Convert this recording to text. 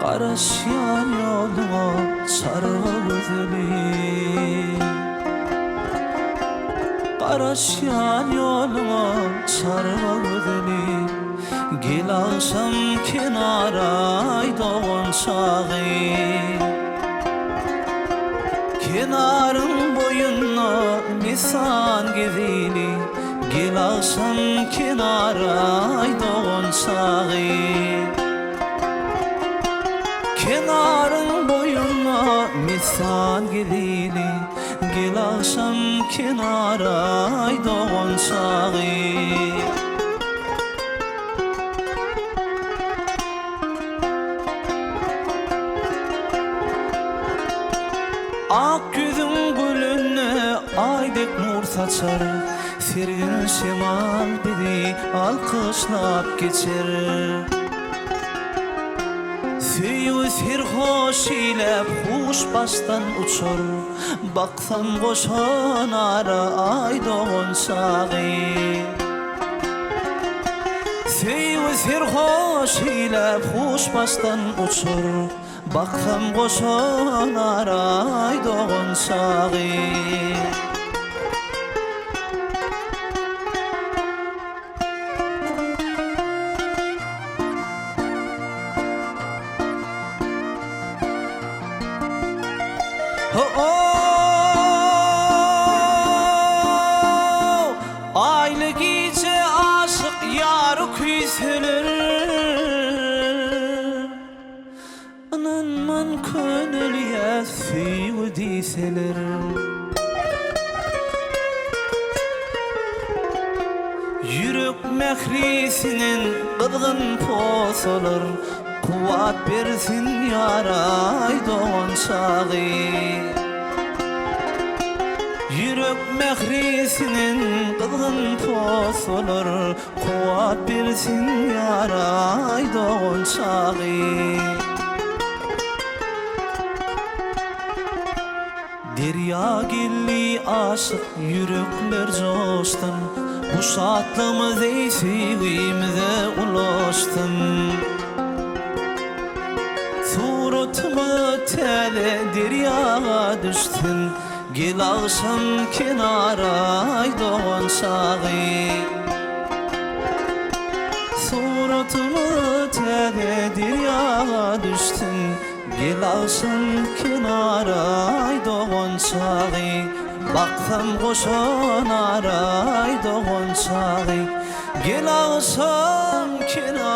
Garaşýan ýoluňa çarwa gözeli. Garaşýan ýoluňa çarwa gözeli. Gel agşam kenara aý dogan çagy. Kenaryň boýunda mesan gezeli. Gel agşam kenara aý dogan çagy. Kenaryň boýunda mesan gezeli. Gel agşam kenara aý dogan çagy. Ak ýüzüň gülünde Aý dek nur saçar, Sergin şemal bizi alkyşlap geçer. Söýgi serhoş eýläp huş başdan uçar, Baksam goşa nara Aý dogan çagy. Söýgi serhoş eýläp huş başdan uçar, Baksam goşa naraý dogan çagy. Ho-o-ow! Aýly gije aşyk ýary küýseler. Ynanman könelýä söýgi diýseler. Ýürek mähri siňen gyzgyn posalar, Kuwwat bersin ýara aý dogan çagy. Ýürek mähri siňen gyzgyn posalar, Kuwwat bersin ýara aý dogan çagy. Derýa geldi aşyk ýürekler joşsun, Bu şatlygymyz eý söýgimize ulaşsyn. Suratymyz täze derýa düşsün, Gel agşam kenara aý dogan çagy. Suratyma täze derýa düşsün, Gel agşam kenara aý dogan çagy. Baksam goşa nara aý dogan çagy. Gel agşam kenara.